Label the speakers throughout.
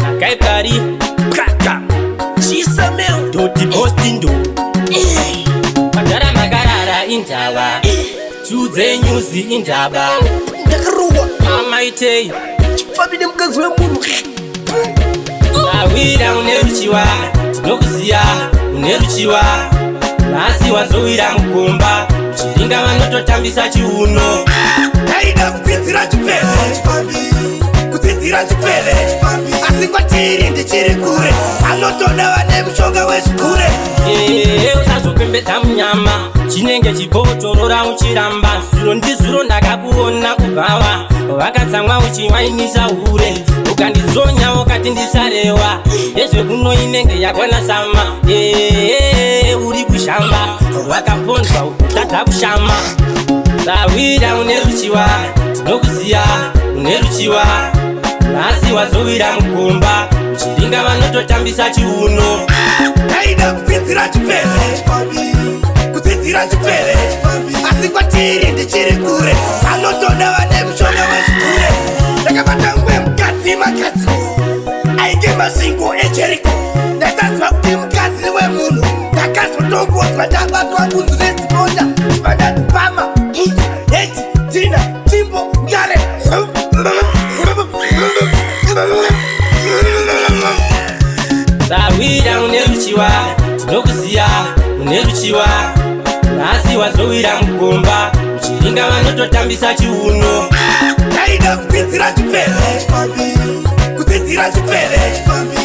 Speaker 1: Akaipari kaka
Speaker 2: Chisamel
Speaker 1: doti postindo Madhara makarara indava Tudze nyuzi indaba
Speaker 2: Ndakarohwa
Speaker 1: Amaitei
Speaker 2: chipfabi nemukadzi wemunhu.
Speaker 1: Sawira une ruchiwa tinokuziya une ruchiwa Nhasi wazowira mugomba Chiringa vanototambisa chiuno.
Speaker 2: Ndaida kudzidzira chipfeve, kudzidzira chipfeve, asi kwatiri ndichiri kure. Vanotoda vane mushonga wezvikure.
Speaker 1: Ee, usazopembedza munyama chinenge chipotorora uchiramba. Zuro ndizuro ndakakuona kubhawa, vakatsamwa uchiwainisa hure, ukandidzonya ukati ndisarewa ezvekuno inenge yakwana sama. Ee, uri kushamba wakapondwa ukutadza kushama. Sawira une ruchiwa tinokuziya une ruchiwa, nhasi wazowira mugomba uchiringa vanototambisa chiuno.
Speaker 2: Ndaida kudzidzira chipfeve, kudzidzira chipfeve, asi kwatiri ndichiri kure. Vanotoda vane mushonga wezvikure. Ndakabata mumwe mukadzi makadzi ainge masvingo eJeriko. Ndaisaziva kuti mukadzi wemunhu. Ndakazotongodzwa ndabatwa bunzu nezimonda chivandadzipama bunzu heti tina tsvimbo ndare.
Speaker 1: Sawira une ruchiwa tinokuziya une ruchiwa, nhasi wazowira mugomba uchiringa vanototambisa chiuno.
Speaker 2: Ndaida kudzidzira chipfeve, kudzidzira chipfeve,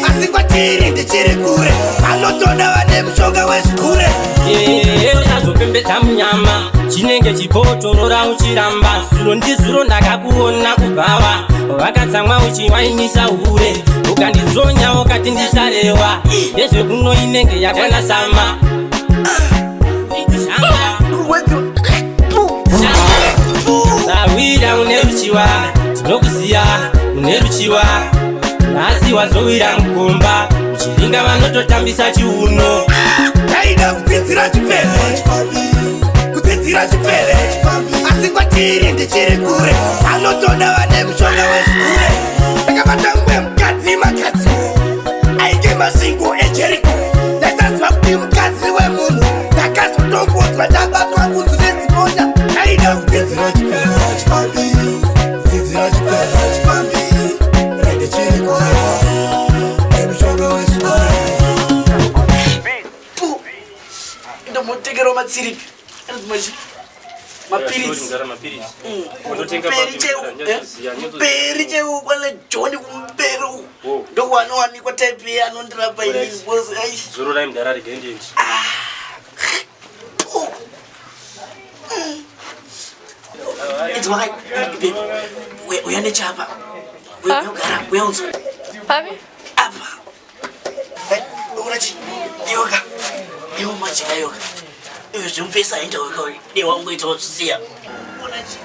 Speaker 2: asi kwatiri ndichiri kure. Vanotoda vane mushonga wezvikure.
Speaker 1: Ee, usazopembedza munyama chinenge chipotorora uchiramba. Zuro ndizuro ndakakuona kubhawa, vakatsamwa uchiwainisa hure, ukandidzonya ukati ndisarewa ezvekuno inenge yakwana sama. Sawira une ruchiwa tinokuziya une ruchiwa, nhasi wazowira mugomba uchiringa vanototambisa chiuno.
Speaker 2: Ndaida kudzidzira chipfeve, kudzidzira chipfeve, asi kwatiri ndichiri kure. Vanotoda vane mushonga wezvikure. Ndakabata mumwe mukadzi makadzi ainge masvingo eJeriko. Ndaisaziva kuti mukadzi wemunhu. Ndakazotongodzwa ndabatwa bunzu nezimonda. Ndaida kudzidzira chipfeve, kudzidzira chipfeve, ndichiri kure nemushonga wezvikure.
Speaker 3: Ndomotengerwa matsiripi anonzi mapiritsi kumberi chaiwo kwana John kumberi uku ndokwanowanikwa type ye anondirapa inini because ai.
Speaker 1: Zororai mudhara, regai ndiende.
Speaker 3: Inzwa kai baby, uya nechapa, uya ugara, uya unzwa.
Speaker 4: Papi?
Speaker 3: Apa. Una chi yoga iwo majika yoga iwe zvimufesa aita weka dewangu ita wazvisiya una chi.